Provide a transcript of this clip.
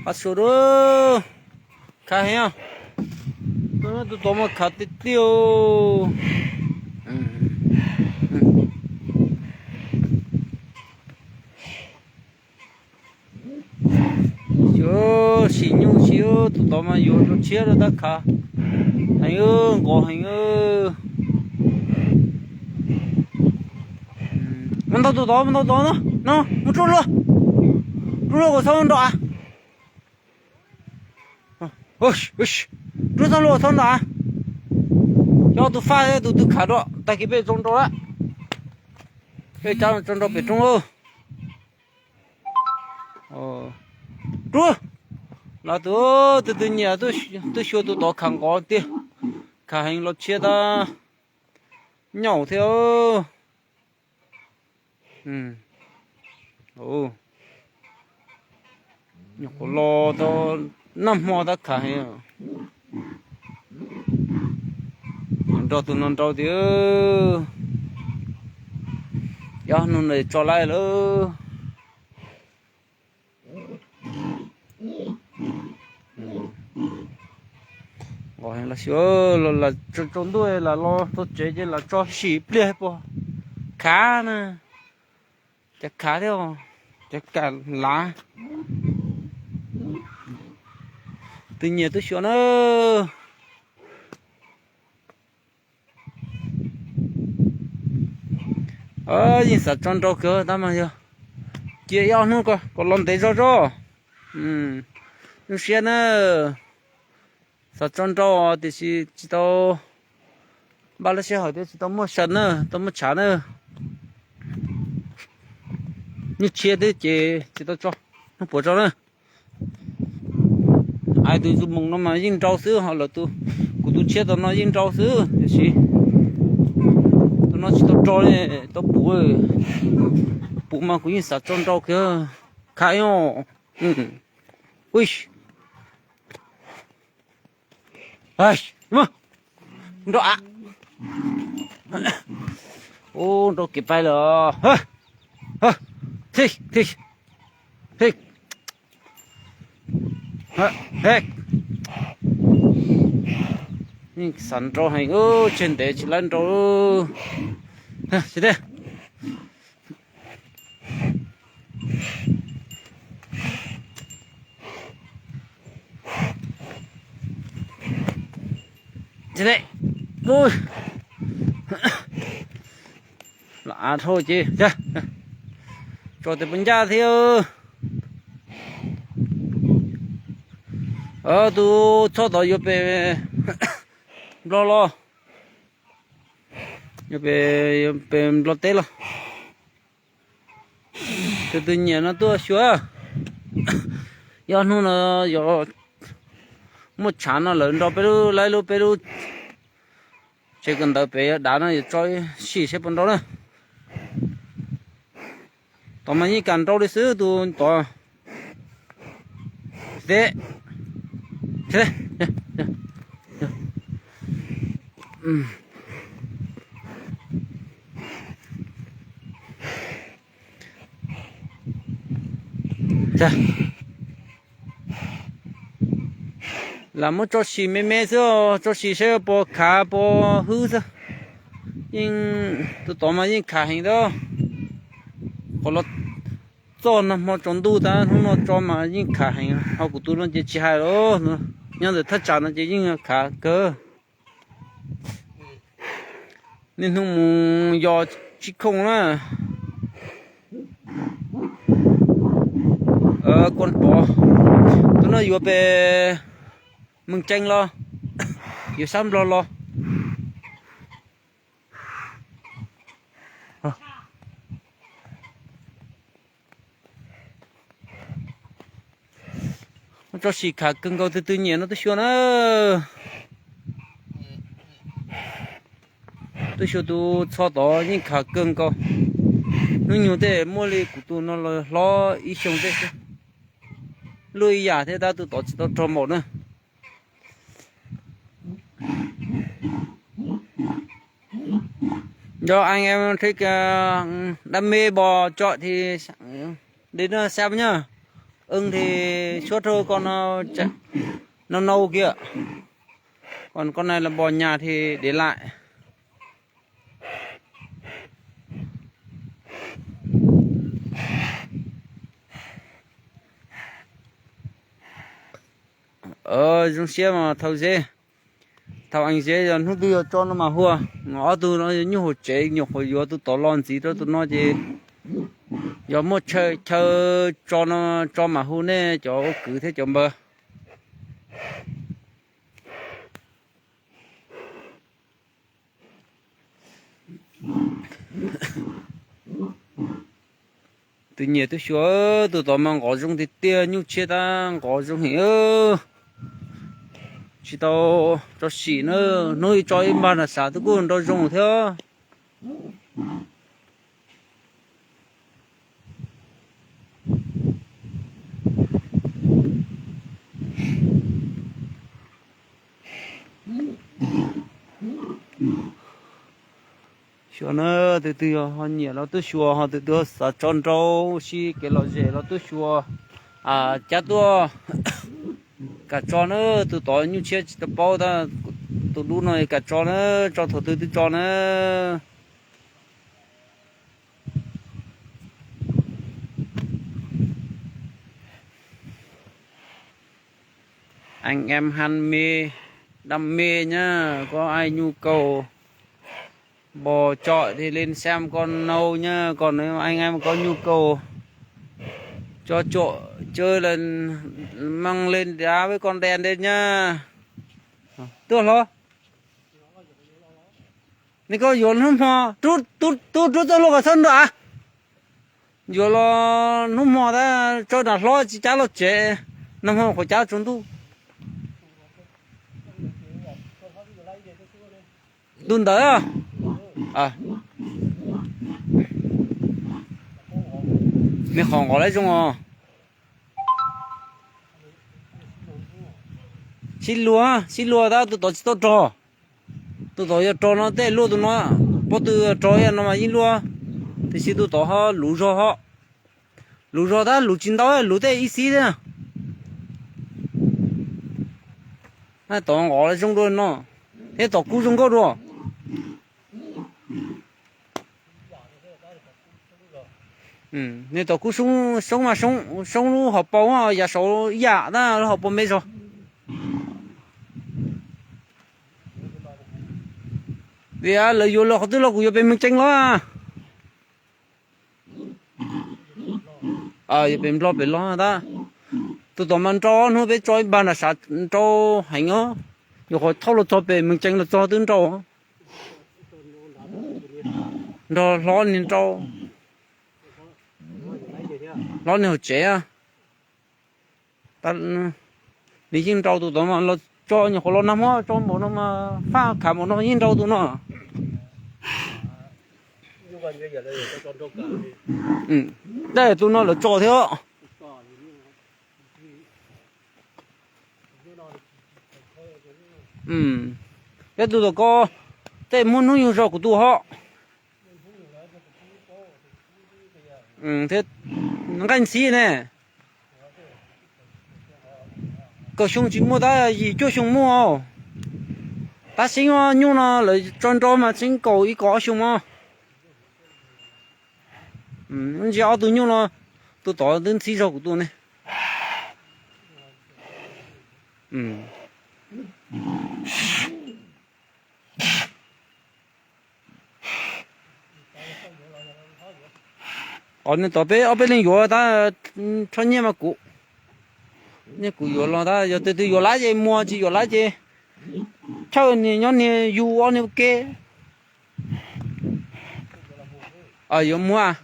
Pab xyuas du, khav heev. Tus tod mas khav tiag tiag. Xyuas sim nyuj si, tus tod mas yuav rau tshiab rau tab khav heev, nqos heev. Mus ntaus tus tod, mus ntaus tod no, no mus rub luag, rub luag kom txhob nrau av. Rub txhob luag txhob nrau av. Cov tus faj thiab tus twg khav dua, tag kis peb tso nrau lawm. Peb cab tso nrau pem roob. Rub, los tus twg twg nyiam twb xyuas tus tod khav nqos tiag, khav heev los tshiab tab nyaum thiab. Nyuam qhuav los tau nag hmo tab khav heev. Nrog tus no nrau tiag, ob hnub no tso laij lawm. Nqos heev los xyuas, los tsaus ntuj lam los txog tsev ces lam tso sim pliag puas khav na. Cas khav thiab, cas kam lav. Tus nyiam twb xyuas na. Yeej xav tso nrau kawg tab mas yog cia ib ob hnub ko kom los ntev zog zog. Zoo siab na. Xav tso nrau tiam sis tsis tau, npaj lub sij hawm thiab tsis tau muaj saw na, tau muaj tshav na. Nyuj tshiab thiab ces tsis tau tso, hnub puas tso na. Hais tus zus moos no mas yeej nrau xwb, ho lawv tus, kuv tus tshiab tom no yeej nrau xwb tiam sis tus no tsis tau tso li, tau puv, puv mas kuv yeej xav tso nrau kiag. Khav os. Ui, nrau av. Ub, nrau kev pais lawm. Xav nrau heev, tseg ntev tsis laib nrau. Los av dhau ces tso tes puas ncaj thiab. Tus txhob tod yuav pem Nplog los, yuav pem Nplog teb los. Tus twg nyiam no tuaj xyuas. Ib ob hnub no yog muaj tshav no lawv nrau peb lub, laib lub peb lub tsev kawm ntawv pem dav no yuav tso sim seb puas nrau na. Tod mas yeej kam nrau li xwb tus tod. Lam muab tso sim me me xwb, tso sim saib puas khav puas hwb xwb. Yeej, tus tod mas yeej khav heev tab. Qhov los txog nag hmo tsaus ntuj tab, hnub no tso mas yeej khav heev, ho kuv tus no ces tsis hais los, nyob ntawm thaj tsam no ces yeej khav kawg. Niaj hnub mus yos tsib khooj na. Kuv pom tus no yuav pem Mees Cees los, yuav sab Nplog los. Tso sim khav kawg nkaus, tus twg nyiam no tuaj xyuas na. Tuaj xyuas tus txhob tod yeej khav kawg nkaus. Hnub nyoog tej muaj li kuv tus no los hlob ib xyoos tej xwb. Luaj ib yam thiab tab, tus tod tsis tau rog npaum na. Cho anh em thích đam mê bò chọi thì đến xem nhá. eeb thiab suab rau koj no, nau nau kiag. Koj na los npog nyas thiab dev laim. Zoo siab mas thauj zeb, thauj eeb zeb, yog hnub twg yog tso no mas hu. Ob tug no yog nyuj hauv tsev, nyuam qhuav yuav tus tod los ntxiv rau tus no ces yog muaj chaw tso no, tso mas hu nej cov ua kwv thiab cov npawg. Tus nyiam twb xyuas, tus tod mas nqov zoo tiag tiag, nyuj tshiab tab nqov zoo heev. Tsis tau tso sim na, hnub ib tso ib npag nram sav twb kuj nrau zoo thiab. Xyuas na, tus twg ho nyiam los tuaj xyuas, ho tus twg xav tso nrau, sib kev lom zem los tuaj xyuas. Cab tuaj kam tso na, tus tod nyuj tshiab tsis tau paub tab, tus dub no kam tso na, tso thaum twg twb tso na. Anh em ham mê, đam mê nhá, có ai nhu cầu bò chọi thì lên xem con nâu nhá, còn nếu anh em có nhu cầu cho chuột chơi là mang lên đá với con đen đây nhá. Tuaj hlob, nej koj yuav hnub hmo, tub rub txoj hlua kom txhob nrog a. Yuav los hnub hmo tab tso nram hlob tsis cab los tsev, nag hmo qhuav cab tsaus ntuj. Ntu ntawd, me qhov nqov lawv zoo os. Sib luag, sib luag tab tus tod tsis tau rog. Tus tod yog rog no tej luaj tus no, pob tw rog ib yam no mas yeej luaj, tiam sis tus tod ho luv zog ho. Luv zog tab luv tsis ntau, luv tej ib xib thiab. Tod nqov zoo dua no, thiab tom kub zoo nkauj dua. Nej tom kub soob mas soob, soob lub hauv paus, yav saud ib yam tab lub hauv paus me zog. Vim lawv yuav los qhov twg los kuv yuav pem Mees Tsees los. Yuav pem Nplog pem los tab. Tus tom mas nrau, hnub peb tso ib npag nram sav nrau heev os. Yuav qhov thauj los txog pem Mees Tsees los txog twb nrau. Nrog hlob niag nrau, hlob niag hauv tsev. Nws yeej nrau tus tod mas los tso, nyuam qhuav los nag hmo tso npaum no mas faj khav npaum no yeej nrau tus no. Dab tus no lawv tso thiab. Peb tus tom ko tej muaj hnub nyoog zog kuv tus hos. Thiab nqaij ntxhib ne, kaum xyoo tsis muaj tab yim cuaj xyoo muaj. Tab sis nyuj no lawv tso nrau mas tseeb kaum ib kaum ob xyoo mog. Ntsia ob tug nyuj no, tus tod twb ntxhib zog kuv tus ne. Qhov no tod peb ob peb leeg yuav tab, rho nyiaj mas kuv, nyiaj kuv yuav los tab, yog tus twg yuav lab ces muag, tsis yuav lab ces chawj niag nyob niag yug ob niag ua ke. Yuav muag,